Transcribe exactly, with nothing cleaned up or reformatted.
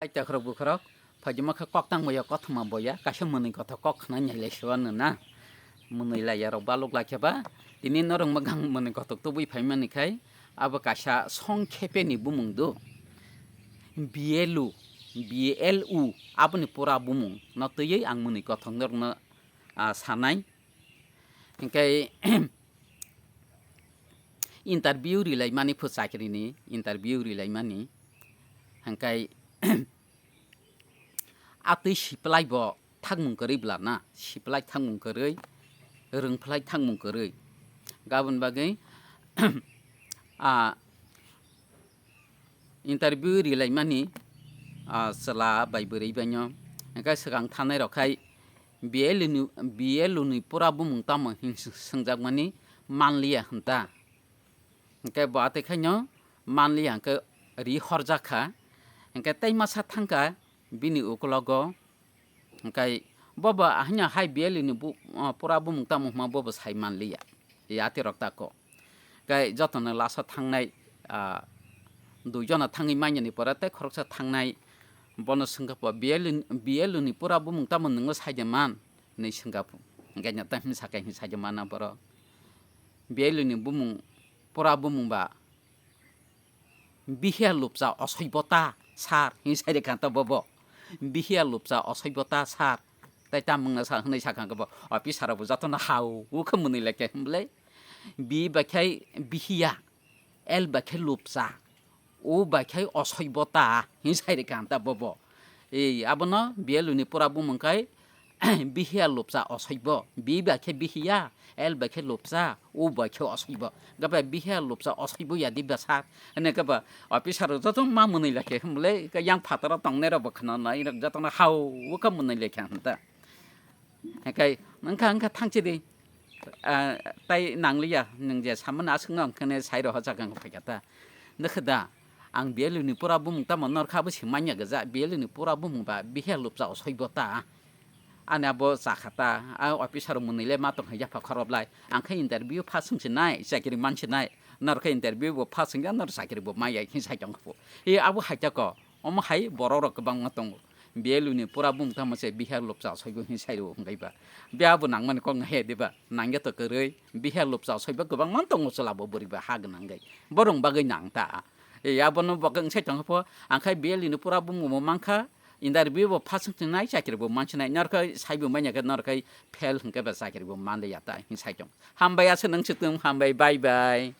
Ai takhorok bukhorok, phaijima khe kok tang boya, kothoma boya, kaisa mwnwi kothok kok khna nai lai se uanw na. Mwnwi lai ya rok baluk lai khe ba, tini norok mwkhang mwnwi kothok tubui phai mani khai, abo kaisa song khepe ni bumung do. B L U, B L U, aboni pura bumung no twiwi ang mwnwi kothok norok no, ah, sanai. Hinkhe interview ri lai mani phu chakri ni, interview ri lai mani. Hinkhe atwi siplai bo thangmung kwrwi bla na, siplai thangmung kwrwi, rwngphlai thangmung kwrwi. Gabon bagwi, ah, interview ri lai mani, ah, chwla bai bwrwi bai no. Hinkhe swkang thanai rok khai B L U ni, B L U ni pura bumung tamo hin swngjak mani manliya hwn ta. Hinkhe bo atwi khaino manliya hinkhe ri horjak kha. Hinkhe tei masa thangkha bini ukulogo. Hinkhe bobo ahino hai B L U ni bu-, o, pura bumung tamo hwnma bobo sai manliya. E atwi rok tako. Hinkhe jotono last o thangnai, ah, dui jona thangwi manya ni pore tei khoroksa thangnai bono swngkha po, B L U, B L U ni pura bumung tamo nwngno sai de man? Hinwi swngkha po. Hinkhe no tei hwnwi sakha hinwi sai de man na borok. B L U ni bumung, pura bumung ba Bihiya lupcha osoibo ta sir, hinwi sai rwkha ta bobo. Bihiya lupcha osoibo ta sir. Tai ta mungna sa hwnwi sakha khe bo officer rok bo jotono hao o khe mwnwi lai khe hwnle. Bi bai khai bihiya, L bai khai lupcha, O bai khai osoibo ta hinwi sai rwkha ta bobo. Ei, abono B L U ni pura bumung khai Bihiya lupcha osoibo, bi bai khe bihiya, L bai khe lupcha, O bai khe osoibo. Gaba bihiya lupcha osoibo ya di bwsa. Hwnwi gaba officer rok joto ma mwnwi lai khe hwnle yang phataro tongnai rok bo khna nai rok jotono hao o khe mwnwi lai khe hwn ta. Hakai wngkha wngkha thangchi di. Ah, tai nangliya nwng je samani aswkno hwnkhane sai rok hochak wngkha phaikha ta. Nokhe da, ang B L U ni pura bumung tamo norkha abo se manya gajak, B L U ni pura bumung ba bihiya lupcha osoibo ta. Ani abo chakha ta, a officer rok mwnwi le ma tong hai yapha khorob lai. Ang khe interview pass wng sinai, chakri man sinai. Nor khe interview bo pass wng ya, nor chakri bo maya, khe sai tong kho. E abo hai ta ko, omo hai borok rok kwbangma tongo. B L U ni pura bumung tamo se bihiya lupcha osoibo hin sai rwo hwnkhai ba. Biya bo nangmani kok nangya diba? Nangya to kwrwi. Bihiya lupcha osoibo kwbangma tongo chwla bo bwrwi ba ha gwnang gai. Borok bagwi nang ta. E abono bo wng sai tong kho, ang khe B L U ni pura bumung bo mankha. Interview bo pass wng sinai, chakri bo man sinai, norkhe saibo manya khe norkhe fail hwnkhe ba chakri bo man ya ta hin sai tong. Hambai aswk nang swtwng, hambai, bye bye.